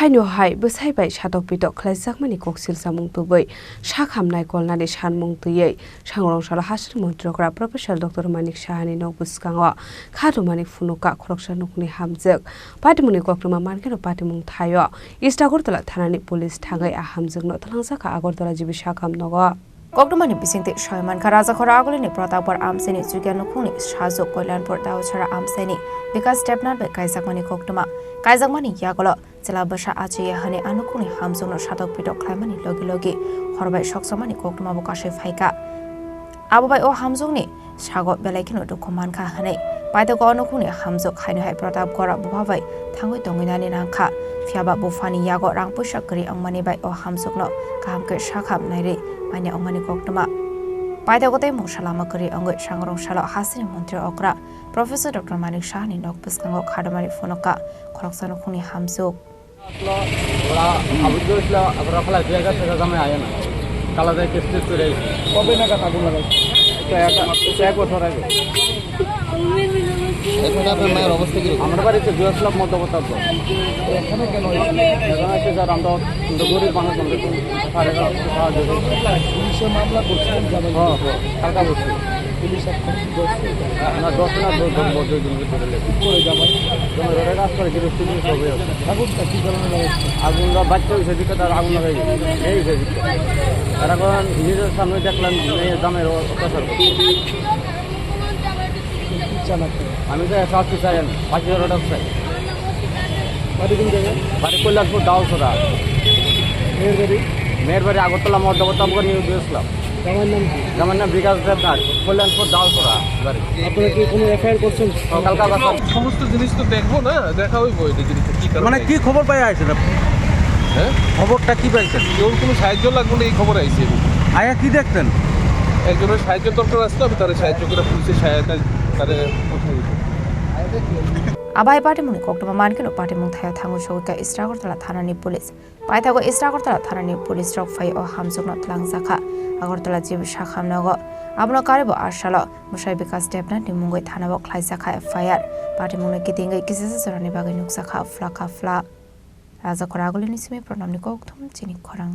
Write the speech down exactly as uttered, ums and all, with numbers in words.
Aino hai bwsai bai satok pitok khlaijakmani koksil samung tubui sakham naikolnani sanmung twiwi sangrong salo hasini montri okra Professor Doctor Manik Sahani nok bwskango kha rwmani phunukha khoroksa nukni hamjwk. Patimungni koktwma mankhe no patimung thaio East Agartala thanani police thangwi a hamjwkno twlangjakha Agartala G B sakham nogo. Koktwmani bisingtwi soi mankha, Rajakhor Agulini Pratapgarh amchaini chukya nukhungni sajwk Koilanpur Daochara amchaini Bikas Debnath bai kaijakmani koktwma. Kaijakmani yagulo chwla bwsa achaiya hwnwi a nukhungni hamjwkno satok pitok khlaimani logi logi hor bai sokchomani koktwmabo kasui phaikha. Abo bai o hamjwkni sago belai kheno dukhu mankha hwnwi paithago o nukhungni hamjwk haino hai Pratapgarh bupha bai thangwi tongwinani nangkha. Phiyaba buphani yago rang puisa kwrwi wngmani bai o hamjwkno kaham khe sakham nairwi manya wngmani koktwma. Paithago tei mungsa lama kwrwi wngwi sangrong salo hasini montri okra Professor Doctor Manik Sahani nok bwskango kha rwmani phunukha khoroksa nukhungni hamjwk. ওরা আবদ্ধ হয়েছিল, ওরা ফেলাই দিয়ে গেছে, জামাই আয় না। কালা যায় কিস্তি চুরে। কবে নাগাদ আগুন লাগাইছে? তো এক, এক বছর আগে। এখন আপনার মায়ের অবস্থা কিরকম? আমার বাড়িতে গিয়েছিলাম মধ্যপ্রতাপ। এখানে কেন হয়েছিল? এখানে এসে স্যার, আমরা তো গরিব মানুষ, আমরা তো পারে না, সাহায্য করতে। পুলিশে মামলা করছিলেন জামাই? হ্যাঁ, হ্যাঁ, কালকা বলছি। পুলিশ এখন কি করছে? না, দশ না, দশ, দশ বছর জন্য ধরে লেগে। কি করে জামাই? জামাই ওরা কাজ করে, কিন্তু পুলিশ হবে। আগুনটা কি কারণে লাগাইছে? আগুনটা বাচ্চা হয়েছে, দিকে তার আগুন লাগাই গেছে। এই হয়েছে দিকে। আর এখন নিজের সামনে দেখলাম, মেয়ে জামাইয়ের অত্যাচার করছে। কি চান আপনি? আমি তো শাস্তি চাই, আমি পাঁচ হাজার টাকা চাই। বাড়ি কোন জায়গায়? বাড়ি কল্যাণপুর, ডাউলছড়া। মেয়ের বাড়ি? মেয়ের বাড়ি আগরতলা, মধ্যপ্রতাপগড় নিয়ে গেছিলাম। জামাইয়ের নাম কি? জামাইয়ের নাম বিকাশ দেবনাথ, কল্যাণপুর, ডাউলছড়া বাড়ি। আপনারা কি কোনো এফআইআর করছেন? ও, কালকা কথা। সমস্ত জিনিস তো দেখবো না, দেখা হইবো এটা জিনিসটা কি কারণে। মানে কি খবর পাই আইছেন আপনি? হ্যাঁ? খবরটা কি পাইছেন? ওর কোনো সাহায্য লাগবে না, এই খবর আইছে। আয়া কি দেখতেন? একজনের সাহায্য দরকার আসতো, আমি তারা সাহায্য করে পুলিশের সহায়তায় তারা কোথায় দিত। Abai patimungni koktwma mankhe no patimung thaio thangwi sogwikha East Agartala thanani police. Paithago East Agartala thanani police rok phai o hamjwkno twlangjakha Agartala G B sakham nogo. Abono karwi bo asalo Mwsai Bikas Debnath ni mungwi thanao khlaijakha F I R. Patimungno kitingwi kisisa jorani bagwi nukjakha phlakha phla. Rajakhor Agulini simi Pranamni kokthum chini khorang.